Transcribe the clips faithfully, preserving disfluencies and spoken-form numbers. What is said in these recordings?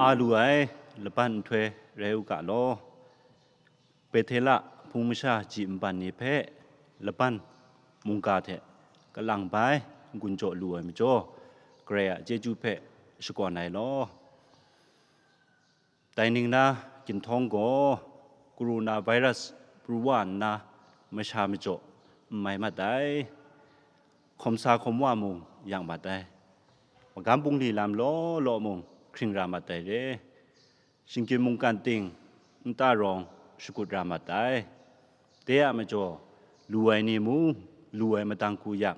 Nga lu ai laban nhtoi rai u ga law, Bethela hpung masha ji nban ni hpe laban mungga hte kalang bai n-gun jaw lu ai majaw, Karai a chyeju hpe shakawn ai law. Dai ning na ginhtawng gaw, coronavirus pru wa nna masha majaw n mai mat ai, hkawm sa hkawm wa mung yang mat ai, magam bungli lam law law mung hkring ra mat ai re. Shinggyim mungkan ting nta rawng shakut ra mat ai. De a majaw, lu ai ni mung, lu ai madang hku yak,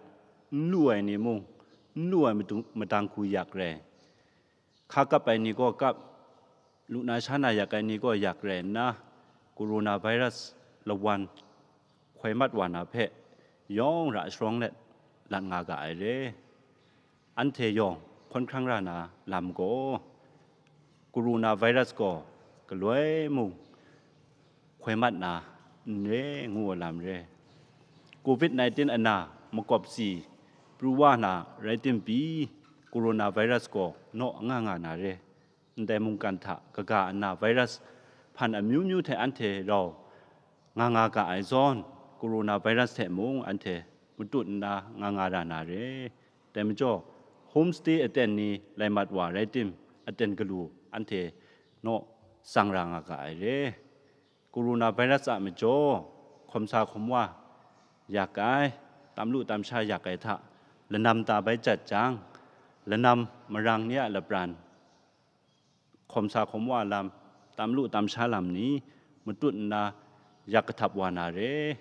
n lu ai ni mung, n lu ai madu- madang hku yak rai. Hka kap ai ni gaw kap, lu na sha na yak ai ni gaw yak rai nna, coronavirus lawan hkoi mat wa na hpe yawng ra sharawng let lat nga ga ai re. Anhte yawng hkawn hkrang ra na lam gaw, coronavirus gaw galoi mung hkoi mat na n re ngu ai lam re. Covid nineteen ana makawp si pru wa na rai timpi, coronavirus gaw naw anga nga na re. Ndai mungkan hta kaga ana virus hpan amyu myu hte anhte rau nga nga ga ai zawn, coronavirus hte mung anhte matut nna nga nga ra na re. Dai majaw, homestay aten ni lai mat wa rai tim, aten galu anhte naw tsang ra nga ga ai re. Coronavirus a majaw, hkawm sa hkawm wa yak ai, tam lu tam sha yak ai hta, lanam ta bai jat jang, lanam marang ni a lapran, hkawm sa hkawm wa lam, tam lu tam sha lam ni matut nna yak kahtap wa na re.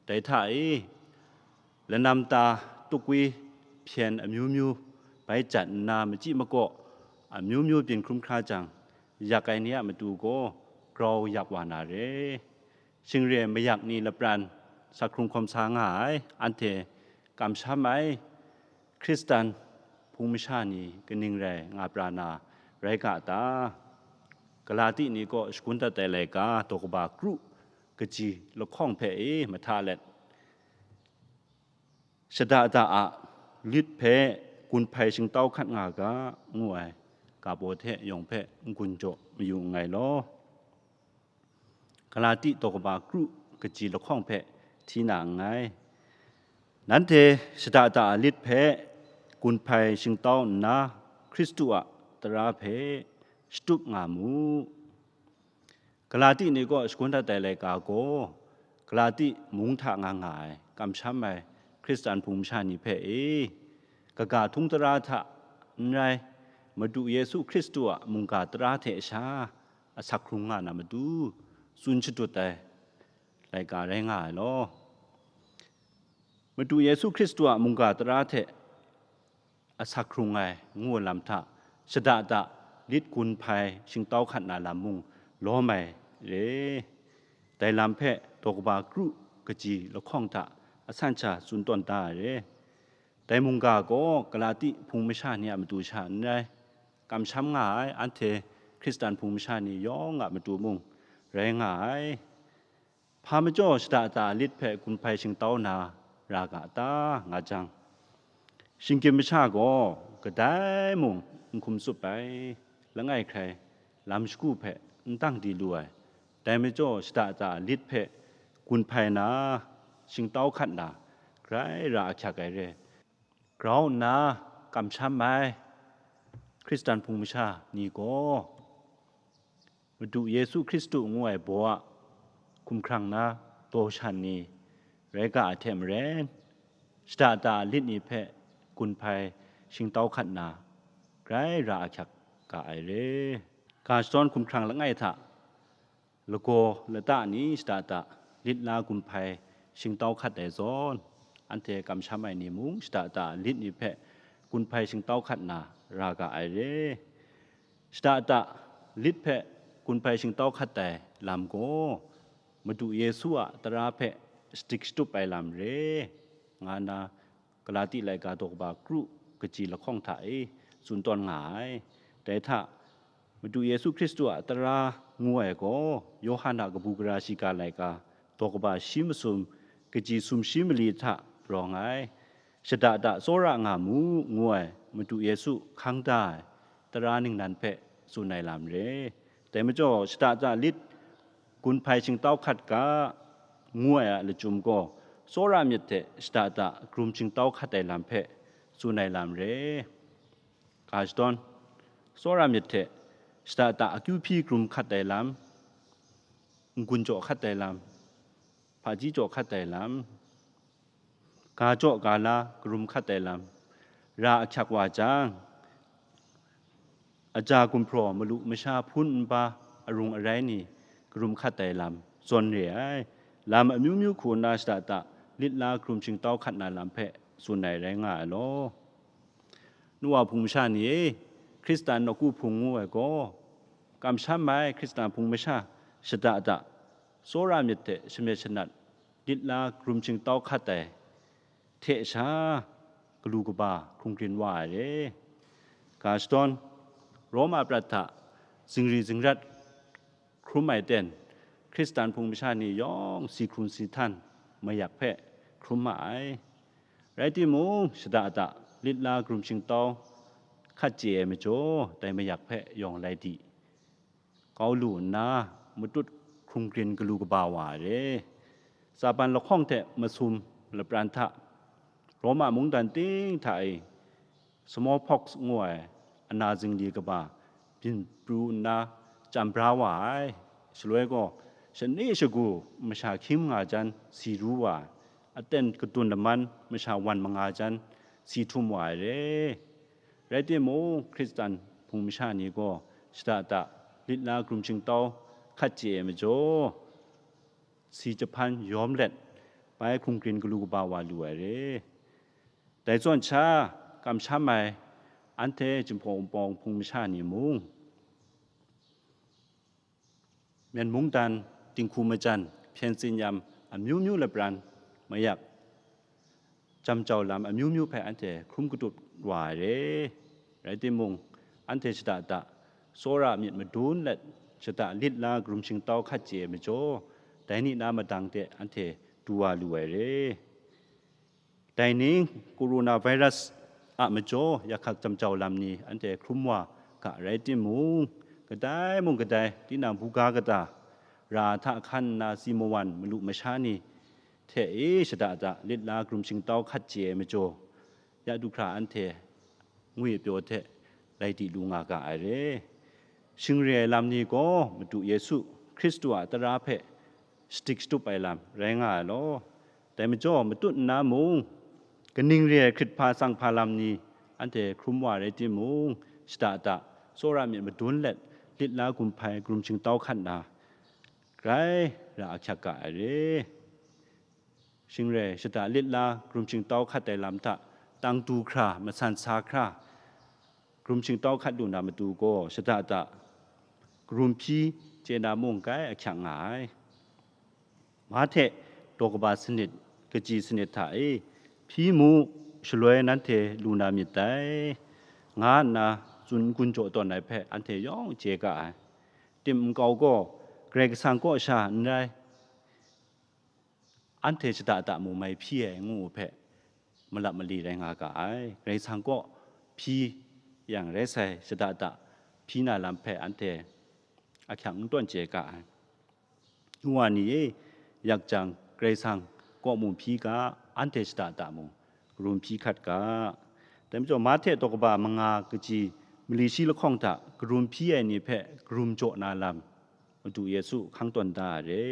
Dai hta e, lanam ta tukwi hpyen amyu myu bai jat nna, machyi makaw amyu myu byin hkrum hkra jang, yak ai ni a matu gaw grau yak wa na re. Shingre mayak ni lapran sa hkrung hkawm sa nga ai, anhte kamsham ai Hkristan hpung masha ni kaning rai nga pra na rai ga ta? Galati ni kaw shagun dat ai laika daw kaba kru kaji lahkawng hpe e mahta let, shada da a lit hpe gun hpai shingtau hkat nga ga, ngu ai ga baw hte yawng hpe n-gun jaw mayu nngai law. Galati daw kaba kru kaji lahkawng hpe hti na nngai. Nanhte shada da a lit hpe gun hpai shingtau nna, Hkristu a tara hpe shatup nga mu. Galati ni kaw shagun dat ai laika gaw, Galati mung hta nga nga ai, kamsham ai Hkristan hpung masha ni hpe e, kaga htung tara hta n rai, Madu Yesu Hkristu a mungga tara hte sha asak hkrung nga na matu tsun shadut ai laika rai nga ai law. Madu Yesu Hkristu a mungga tara hte asak hkrung ai ngu ai lam hta, shada da lit gun hpai shingtau hkat na lam mung lawm ai re. Dai lam hpe daw kaba kru kaji lahkawng hta asan sha tsun tawn da ai re. Dai mungga gaw Galati hpung masha ni a matu sha n rai, kamsham nga ai anhte Hkristan hpung masha ni yawng a matu mung rai nga ai. Hpa majaw shada da lit hpe gun hpai shingtau na ra ga ta, nga jang, shinggyim masha gaw kadai mung n hkum tsup ai, langai hkrai lam shagu hpe n dang di lu ai. Dai majaw shada da lit hpe gun hpai na, shingtau hkat na, grai ra ahkyak ai re. Grau nna kamsham ai Hkristan hpung masha ni gaw, Madu Yesu Hkristu ngu ai baw a hkumhkrang na daw shan ni rai ga ai hte maren, shada da lit ni hpe gun hpai shingtau hkat na, grai ra ahkyak ga ai re. Ga shadawn hkumhkrang langai hta lagaw lata ni shada da lit la gun hpai shingtau hkat ai zawn, anhte kamsham ai ni mung shada da lit ni hpe gun hpai shingtau hkat na ra ga ai re. Shada da lit hpe gun hpai shingtau hkat ai lam gaw, Madu Yesu a tara hpe shadik shatup ai lam re, nga nna Galati laika daw kaba kru kaji lahkawng hta e tsun tawn nga ai. Dai hta, Madu Yesu Hkristu a tara ngu ai gaw, Yawhan a kabu gara shiga laika daw kaba shi masum kaji sumshi mali hta rawng ai. Shada da tsawra nga mu, ngu ai Madu Yesu hkang da ai tara ningnan hpe tsun ai lam re. Dai majaw, shada da lit gun hpai shingtau hkat ga, ngu ai a lachyum gaw, tsawra myit hte shada da karum shingtau hkat ai lam hpe tsun ai lam re. Ga shadawn, tsawra myit hte shada da akyu hpyi karum hkat ai lam, n-gun jaw hkat ai lam, hpaji jaw hkat ai lam, ga jaw ga la karum hkat ai lam, ra ahkyak wa jang, aja gumhpraw malu masha hpun nba arung arai ni karum hkat ai lam zawn re ai. Lam amyu myu hku nna shada da lit la karum shingtau hkat na lam hpe tsun ai rai nga ai law. Nu wa hpung masha ni e, Hkristan nawku hpung ngu ai gaw, kamsham ai Hkristan hpung masha shada da, tsawra myit hte shamyet shanat, lit la karum shingtau hkat ai hte sha, galu kaba hkrung grin wa ai re. Ga shadawn, Roma prat hta zingri zingrat hkrum ai ten, Hkristan hpung masha ni yawng si hkrun si htan mayak hpe hkrum ma ai. Rai timung, shada da lit la karum shingtau hkat chye ai majaw, dai mayak hpe yawng lai di kau lu nna, matut hkrung grin galu kaba wa ai re. Tsaban lahkawng hte masum lapran hta, Roma mungdan ting hta e smallpox ngu ai ana zingli kaba byin pru nna chyam bra wa ai. Shaloi gaw, shani shagu masha hkying manga jan si ru wa ai, aten kadun laman masha wan manga jan si htum wa ai re. Rai timung, Hkristan hpung masha ni gaw shada da lit la karum shingtau hkat chye ai majaw, si jahpan yawm let, bai hkrung grin galu kaba wa lu ai re. Dai zawn sha, kamsham ai anhte Jinghpaw Wunpawng hpung masha ni mung, myen mungdan, dinghku majan, hpyen tsin-yam amyu myu lapran mayak, jam jau lam amyu myu hpe anhte hkrum katup wa ai re. Rai timung, anhte shada da, tsawra myit madun let, shada lit la karum shingtau hkat chye ai majaw, dai ni na madang de anhte du wa lu ai re. Dai ning, coronavirus a majaw yakhak jam jau lam ni anhte hkrum wa ga rai timung, kadai mung kadai tinang buga kata, ra hta hkan nna si mawan malu masha ni hte e shada da lit la karum shingtau hkat chye ai majaw, ya du hkra anhte ngwi pyaw hte lai di lu nga ga ai re. Shing re ai lam ni gaw Madu Yesu Hkristu a tara hpe shadik shatup ai lam rai nga ai law. Dai majaw, matut nna mung, kaning re ai hkrit hpa tsang hpa lam ni anhte hkrum wa rai timung, shada da, tsawra myit madun let, lit la karum hpai karum shingtau hkat na, grai ra ahkyak ga ai re. Shing rai, shada lit la karum shingtau hkat ai lam hta, tang du hkra, masan sa hkra, karum shingtau hkat lu na matu gaw, shada da, karum hpyi chye na mung grai ahkyak nga ai. Mahte daw kaba sanit, kaji sanit hta e, hpyi mu, shaloi nanhte lu na myit dai, nga nna tsun n-gun jaw tawn ai hpe anhte yawng chye ga ai. Tim nkau gaw, Karai Kasang kaw sha n rai, anhte shada da mung mai hpyi ai ngu hpe malap mali rai nga ga ai. Karai Kasang kaw hpyi yang rai sai, shada da hpyi na lam hpe anhte ahkyak n tawn chye ga ai. Ngu wa ni e, yak jang, Karai Kasang kaw mung hpyi ga, anhte shada da mung karum hpyi hkat ga. Dai majaw, Mahte daw kaba manga kaji mali shi lahkawng hta karum hpyi ai ni hpe karum jaw na lam, Madu Yesu hkang tawn da ai re.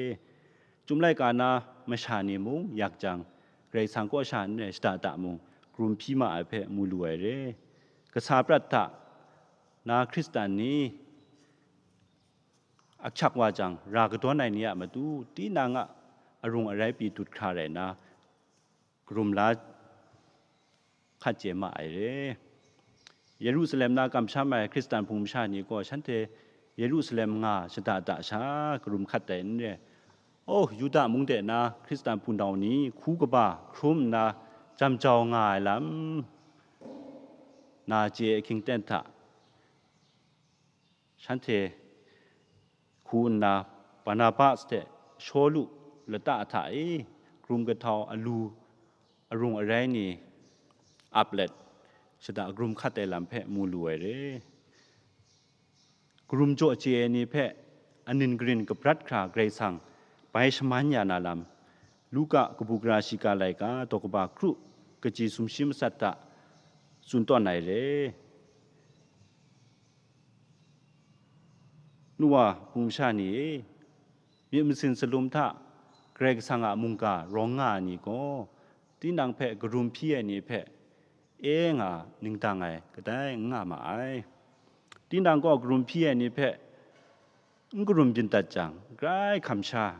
Chyum laika na masha ni mung yak jang, Karai Kasang kaw sha n rai, shada da mung karum hpyi ma ai hpe mu lu ai re. Kasa prat hta na Hkristan ni ahkyak wa jang, ra kadawn ai ni a matu, tinang a arung arai pyi dut hkra rai nna, karum la hkat chye ma ai re. Yerusalem na kamsham ai Hkristan hpung masha ni gaw, shanhte Yerusalem nga shada da sha karum hkat ai n re. Oh, Yuda mung de na Hkristan hpunau ni hku kaba hkrum nna jam jau nga ai lam, na chye ahkying ten hta, shanhte hku nna, Barnabas hte Shawlu lata hta e karum kahtau alu arung arai ni ap let, shada karum hkat ai lam hpe mu lu ai re. Karum jaw chye ai ni hpe anin karin kabrat hkra Karai Kasang bai shaman ya na lam, Luka kabu gara shiga laika daw kaba kru kaji sumshi matsat hta tsun tawn ai re. Nu wa hpung sha ni e, myit masin salum hta Karai Kasang a mungga rawng nga ai ni gaw, tinang hpe karum hpyi ai ni hpe e nga ningdang ai kadai n nga ma ai. Tinang gaw karum hpyi ai ni hpe n karum byin dat jang, grai hkam sha,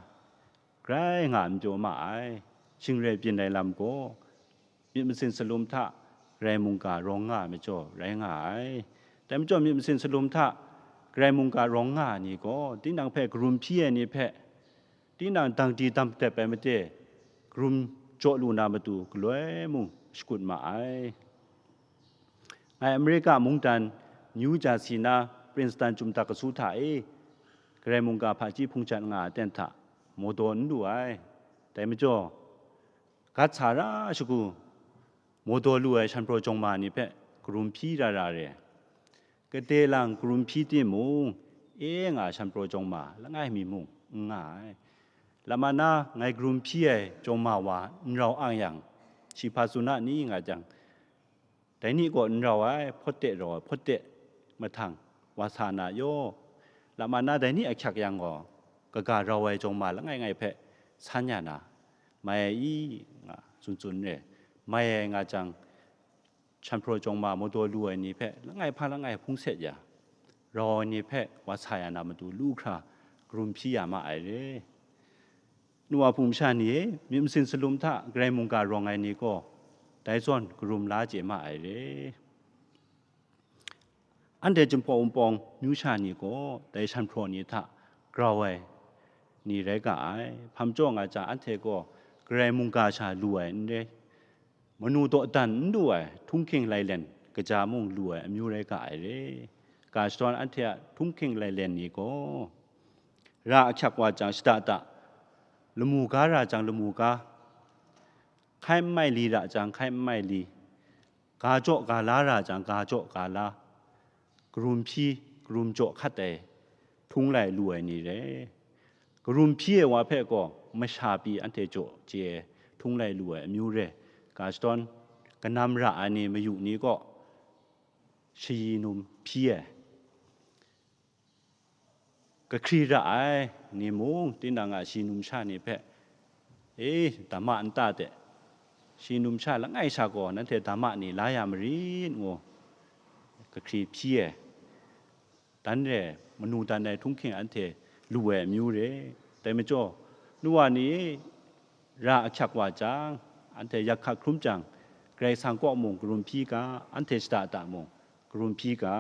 grai nga n pyaw ma ai. Shing rai byin ai lam gaw, myit masin salum hta Karai mungga rawng nga ai majaw rai nga ai. Dai majaw, myit masin salum hta Karai mungga rawng nga ai ni gaw, tinang hpe karum hpyi ai ni hpe, tinang dang di dam dep ai made, karum jaw lu na matu galoi mung shakut ma ai. Ngai Amerika mungdan New Jersey na Princeton chyum tak kasu hta e, Karai mungga hpaji hpung jat nga ai aten hta mawdaw n lu ai. Dai majaw, gat sa ra shagu, mawdaw lu ai shanpraw jawng ma ni hpe karum hpyi ra ra re. Gade lang karum hpyi timung, e nga shanpraw jawng ma langai mi mung n nga ai. Lama na ngai karum hpyi ai jawng ma wa n rau ang yang, shi hpa tsun a ni nga jang, dai ni gaw n rau ai, hpawt de rau ai, hpawt de mahtang wa sa na yaw. Lama na dai ni ahkyak yang gaw, kaga rau ai jawng ma langai ngai hpe san ya na, mai ai i nga tsun tsun re. Mai ai nga jang, shanpraw jawng ma mawdaw lu ai ni hpe langai hpa langai hpung set ya, rau ai ni hpe wa sa ya na matu lu hkra karum hpyi ya ma ai re. Nu wa hpung masha ni e, myit masin salum hta Karai mungga rawng ai ni gaw, dai zawn karum la chye ma ai re. Anhte Jinghpaw Wunpawng myu sha ni gaw, dai shanhpraw ni hta grau ai ni rai ga ai. Hpa majaw nga jang, anhte gaw Karai mungga sha lu ai n rai, manu dawdan n lu ai, htunghking lailen kaja mung lu ai amyu rai ga ai re. Ga shadawn anhte a htunghking lailen ni gaw, ra ahkyak wa jang shada da, lamu ga ra jang lamu ga, hkai n mai li ra jang hkai n mai li, ga jaw ga la ra jang ga jaw ga la, karum hpyi, karum jaw hkat ai, htung lai lu ai ni re. Karum hpyi ai wa hpe gaw masha pyi anhte jaw chye ai, htung lai lu ai amyu re. Ga shadawn, kanam ra ai ni mayu ni gaw, shayi num hpyi ai, kahkri ra ai ni mung, tinang a shi num sha ni hpe, e, dama nta de, shi num sha langai sha gaw nanhte dama ni la ya marit ngu, kahkri hpyi ai, dan re, manu dan ai htunghking anhte lu ai amyu re. Dai majaw, nu wa ni ra ahkyak wa jang, anhte yak hkat hkrum jang, Karai Kasang kaw mung karum hpyi ga, anhte shada da mung karum hpyi ga.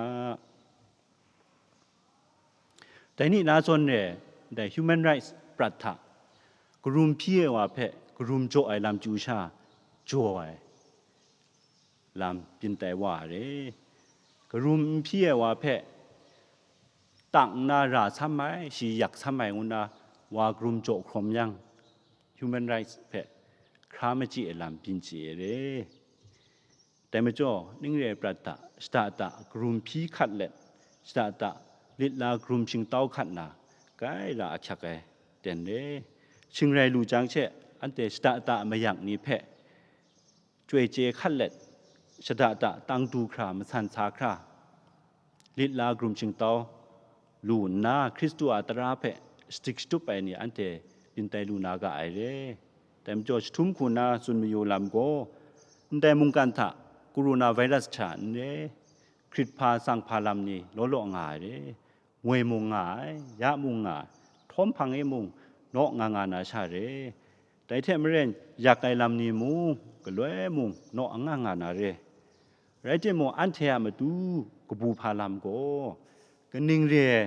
Dai ni na zawn re, dai human rights prat hta karum hpyi ai wa hpe karum jaw ai lam chyu sha jaw ai lam byin tai wa ai re. Karum n hpyi ai wa hpe tang nna ra sam ai, shi yak sam ai ngu nna wa karum jaw hkrawm yang, human rights hpe hkra machyi ai lam byin chye ai re. Dai majaw, ning re ai prat hta, shada da karum hpyi hkat let, shada da lit la karum shingtau hkat na, grai ra ahkyak ai ten re. Shing rai lu jang she, anhte shada da mayak ni hpe chyoi chye hkat let, shada da tang du hkra, masan sa hkra, lit la karum shingtau lu nna, Hkristu a tara hpe shadik shatup ai ni anhte byin tai lu na ga ai re. Dai majaw, jahtum hku na tsun mayu lam gaw, ndai mungkan hta coronavirus hta n re, hkrit hpa tsang hpa lam ni law law nga ai re. Moi mung nga ai, ya mung nga ai, htawm hpang e mung naw nga nga na sha re. Dai hte maren, yak ai lam ni mung, galoi mung naw anga nga na re. Rai timung, anhte a matu kabu hpa lam gaw, kaning re ai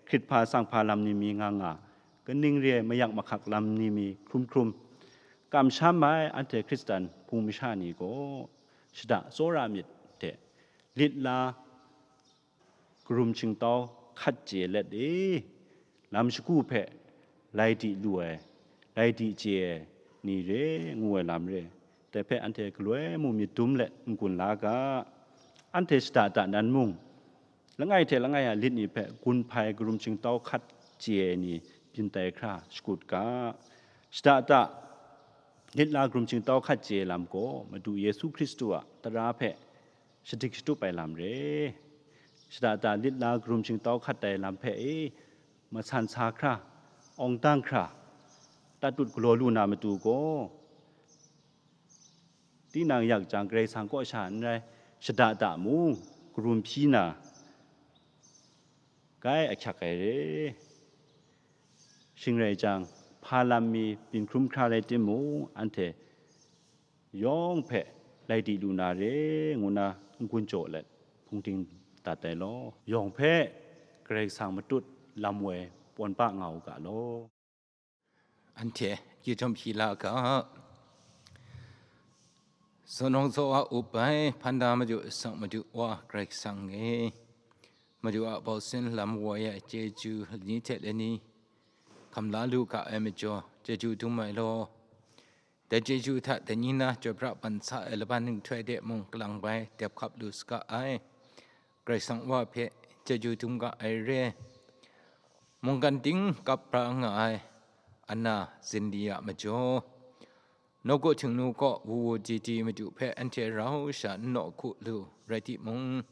hkrit hpa tsang hpa lam ni mi nga nga, kaning re ai mayak mahkak lam ni mi hkrum hkrum, kamsham ai anhte Hkristan hpung masha ni gaw, shada tsawra myit hte, lit la karum shingtau hkat chye let e, lam shagu hpe lai di lu ai, lai di chye ai ni re ngu ai lam re. Dai hpe anhte galoi mung myit dum let n-gun la ga. Anhte shada da nan mung, Langai hte langai a lit ni hpe gun hpai karum shingtau hkat chye ai ni byin tai hkra shakut ga. Shada da lit la karum shingtau hkat chye ai lam gaw Madu Yesu Hkristu a tara hpe shadik shatup ai lam re. Shada da lit la karum shingtau hkat ai lam hpe e, masan sa hkra, awng dang hkra, tatut galaw lu na matu gaw, tinang yak jang Karai Kasang kaw sha n rai, shada da mung, karum hpyi na, kai ahkyak ai re. Shing rai jang, hpa lam mi byin hkrum hkra rai timung, anhte yawng hpe lai di lu na re, ngu na n-gun jaw let hpung ting dat ai law. Yawng hpe Karai Kasang matut lam woi pawn pa nga u ga law. Anhte akyu jawm hpyi la ga. Zawn rawng zaw a up ai, hpan da Madu, sang Madu Wa Karai Kasang e, Madu a bau sin lam woi ai chyeju lani hte lani hkam la lu ga ai majaw, chyeju dum ai law. Dai chyeju hta dai ni na chyoi pra ban sa ai laban nhtoi de mung kalang bai dep hkap lu saga ai. Karai Kasang Wa hpe chyeju dum ga ai re. Mungkan ting kap pra nga ai Anna Zinli a majaw, nawku Htingnu kaw wu wu di di Madu hpe anhte rau sha n naw hku lu rai timung,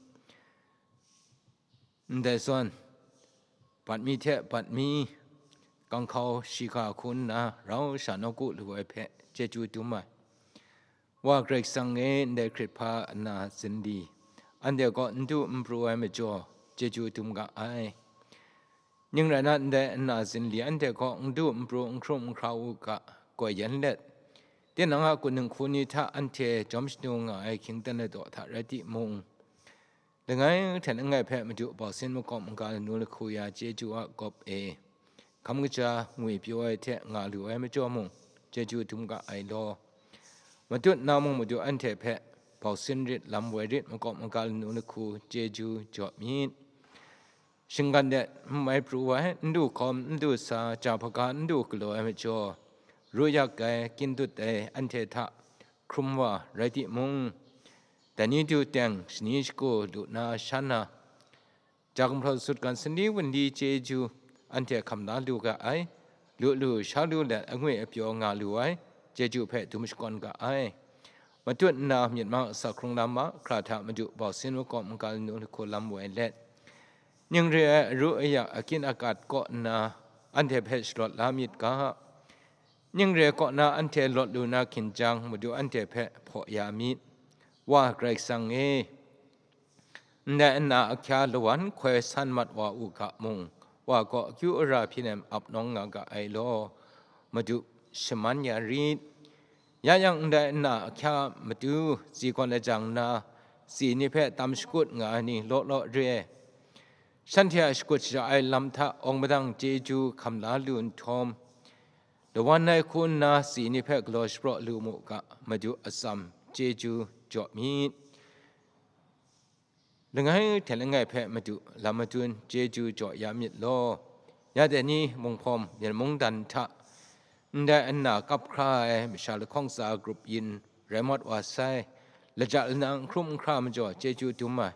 ndai zawn, bat mi hte bat mi, kanghkau shiga hku nna rau sha nawku lu ai hpe chyeju dum ai. Wa Karai Kasang e, ndai hkrit hpa Anna Zinli, anhte kaw n du n pru ai majaw, chyeju dum ga ai. Ning rai na, ndai Anna Zinli anhte kaw n du n pru, n hkrum n hkra u ga, koi yan let, tinang a kunning hku ni hta anhte jawm shanu nga ai hkying dan ladaw hta rai timung, langai hten langai hpe Madu bau sin makawp maga lanu lahku ya chyeju a gawp e, hkam kaja ngwi pyaw ai hte nga lu ai majaw mung, chyeju dum ga ai law. Matut na mung Madu anhte hpe bau sin rit, lam woi rit, makawp maga lanu lahku chyeju jaw myit. Shinggan de n mai pru ai, n du hkawm, n du sa, ja hpaga, n du galaw ai majaw, ru yak ai, kyin dut ai anhte hta hkrum wa rai timung, dai ni du teng shani shagu lu na sha na, ja gumhpraw sutgan sanli wunli chyeju anhte hkam la lu ga ai, lu lu sha lu let angwi apyaw nga lu ai chyeju hpe dum shakawn ga ai. Matut nna myit ma asak hkrung lam mahkra hta Madu bau sin makawp maga lanu lahku lam woi let, ning re ai aru ayak akyin akat kaw nna anhte hpe shalawt la myit ga. Ning re kaw na anhte lawt lu na hkinjang, Madu anhte hpe hpaw ya myit. Wa Karai Kasang e, ndai nna ahkya lawan hkoi san mat wa u ga mung, Wa kaw akyu ara hpyi nem ap nawng nga ga ai law, Madu shaman ya rit. Ya yang, ndai nna ahkya matu, tsi gawn lajang na, tsi ni hpe tam shakut nga ai ni law law re. Shanhte a shakut shaja ai lam hta awng madang chyeju hkam la lu nhtawm, lawan ai hku nna tsi ni hpe galaw shapraw lu mu ga, Madu atsam chyeju jaw myit. Langai hte langai hpe Madu lam madun chyeju jaw ya myit law. Ya dai ni, munghpawm, myen mungdan hta ndai nna kap hkra ai masha lahkawng tsa grup yin rai mat wa sai, laja lanang n hkrum n hkra majaw chyeju dum ai.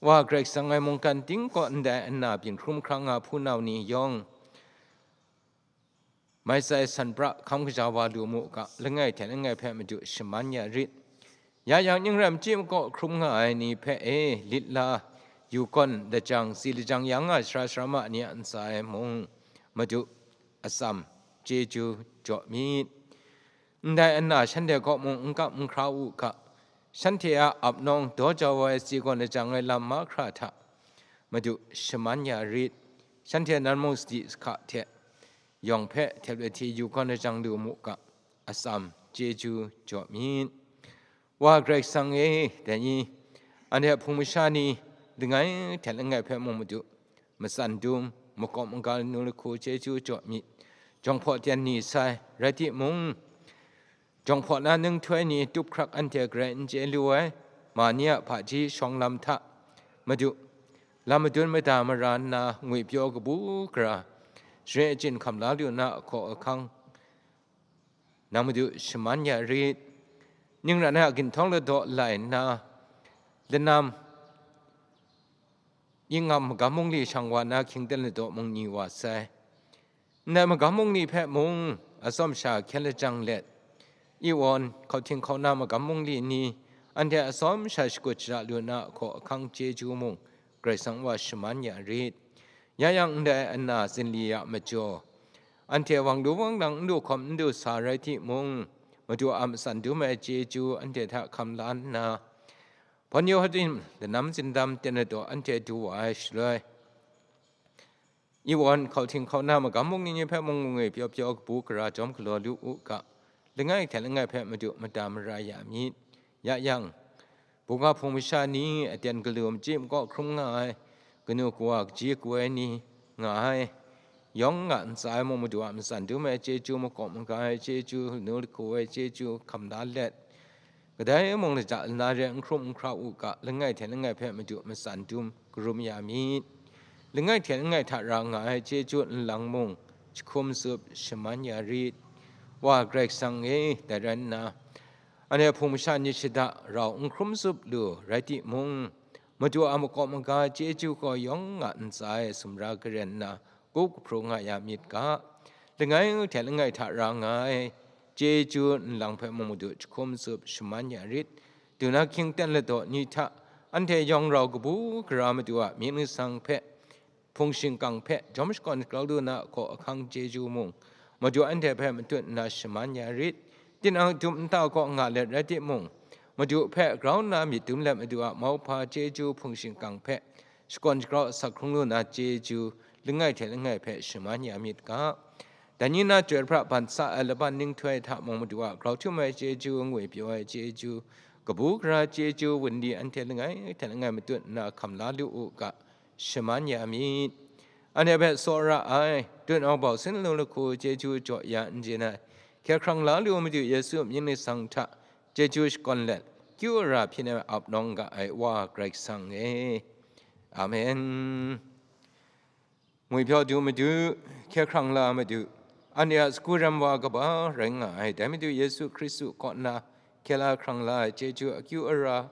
Wa Karai Kasang e, mungkan ting kaw ndai nna byin hkrum hkra nga hpunau ni yawng, mai tsai san pra hkam kaja wa lu mu ga, langai hte langai hpe Madu shaman ya rit. Ya yang, ning rai machyi makaw hkrum nga ai ni hpe e, lit la, yu gawn lajang, tsi lajang ya nga ai sara sarama ni a ntsa e mung, Madu atsam chyeju jaw myit. Ndai nna shanhte kaw mung n kap n hkra u ga, shanhte a ap nawng daw jau ai tsi gawn lajang ai lam mahkra hta Madu shaman ya rit. Shanhte nan mung sadi sahka hte yawng hpe htep lahti yu gawn lajang lu mu ga, atsam chyeju jaw myit. Wa Karai Kasang e, dai ni, anhte a hpung masha ni, langai hte langai hpe mung Madu matsan dum, makawp maga lanu lahku chyeju jaw myit. Jawng hpaw ten ni sai, rai timung, jawng hpaw na ninghtoi ni tup hkrak anhte garai n chye lu ai, ma ni a hpaji shawng lam hta, Madu, lam madun mada mara nna ngwi pyaw kabu gara, sharin achyin hkam la lu na ahkaw ahkang, nang Madu shaman ya rit. Ning ran ai a ginhtawng ladaw lai nna, lanam Yingnam magam mungli shang wa na hkying ten ladaw mung ni wa sai. Ndai magam mungli hpe mung atsawm sha hkyen lajang let, Iwan, hkauhting hkauna magam mungli ni, anhte atsawm sha shakut shara lu na ahkaw ahkang chyeju mung, Karai Kasang wa shaman ya rit. Ya yang ndai ana zinli a majaw, anhte wang lu wang lang n du hkawm n du sa rai timung, Madu a matsan dum ai chyeju anhte hta hkam la nna, Ponyo Htin lanam zindam ten ladaw anhte du wa ai shaloi, Iwan, hkauhting hkauna magam mungli ni hpe mung ngwi pyaw pyaw kabu gara jawm galaw lu u ga, langai hte langai hpe Madu mada mara ya myit. Ya yang, buga hpung masha ni aten galu machyi makaw hkrum nga ai, kanu kawa kaji kaw ai ni nga ai, yawng nga ntsa ai mung Madu a matsan dum ai chyeju, makawp maga ai chyeju, lanu lahku ai chyeju hkam la let, kadai mung lata lana re n hkrum n hkra u ga, langai hte langai hpe Madu matsan dum karum ya myit. Langai hte langai hta ra nga ai chyeju nlang mung jahkum tsup shaman ya rit. Wa Karai Kasang e, dai rai nna, anhte hpung masha ni shada rau n hkrum tsup lu rai timung, Madu a makawp maga chyeju gaw yawng nga ntsa ai sumra karen nna, kup kahpru nga ya myit ga, langai hte langai hta ra nga ai chyeju nlang hpe mung Madu jahkum tsup shaman ya rit. Duna hkying ten ladaw ni hta, anhte yawng rau kabu gara Madu a myit masang hpe, hpung shingkang hpe jawm shakawn grau lu na ahkaw ahkang chyeju mung, Madu anhte hpe matut nna shaman ya rit. Tinang dum nta kaw nga let rai timung, Madu hpe grau nna myit dum let Madu a mauhpa chyeju hpung shingkang hpe shakawn shagrau asak hkrung lu na chyeju langai hte langai hpe shaman ya myit ga. Dai ni na chyoi pra ban sa ai laban ninghtoi hta mung Madu a grau htum ai chyeju, ngwi pyaw ai chyeju, kabu gara chyeju, wunli anhte langai hte langai matut nna hkam la lu u ga, shaman ya myit. Anhte hpe tsawra ai, tutnawng bau sin lu lahku chyeju jaw ya n jin ai, hkye hkrang la lu Madu Yesu myit masang hta chyeju shakawn let, kyu ara hpyi na ap nawng ga ai Wa Karai Kasang e. Amen. Ngwi pyaw du Madu, hkye hkrang la Madu, anhte a sagu rem wa kaba rai nga ai, dai Madu Yesu Hkristu kaw nna hkye la hkrang la ai chyeju akyu ara,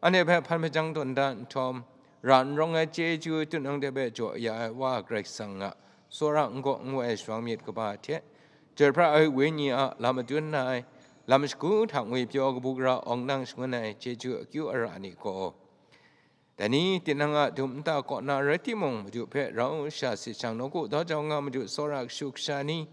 anhte hpe hpan hpajang tawn da nhtawm, ra n rawng ai chyeju tutnawng hte hpe jaw ya ai Wa Karai Kasang a tsawra n gaw n woi ai shawang myit kaba hte, chyoi pra ai Wenyi a lam madun na ai, lam shagu hta ngwi pyaw kabu gara awng nang shangun ai chyeju akyu ara ni gaw, dai ni tinang a dum nta kaw na rai timung, Madu hpe rau sha sit shang nawku daw jau nga Madu tsawra kashu kasha ni,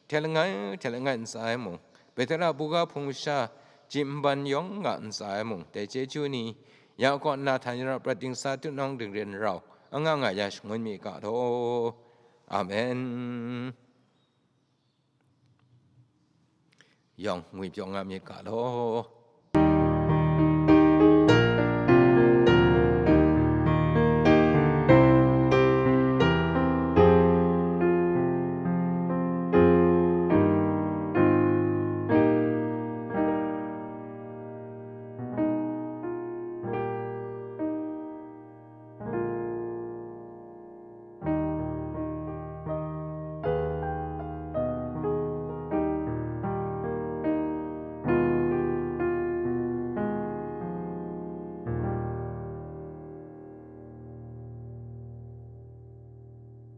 hte langai hte langai ntsa ai mung, Petela buga hpung masha, ji nban yawng nga ntsa ai mung, dai chyeju ni, ya kaw nna htan ya ra prat dingsa tutnawng dingren rau, anga nga ya shangun mi ga law. Amen. Yawng ngwi pyaw nga myit ga law.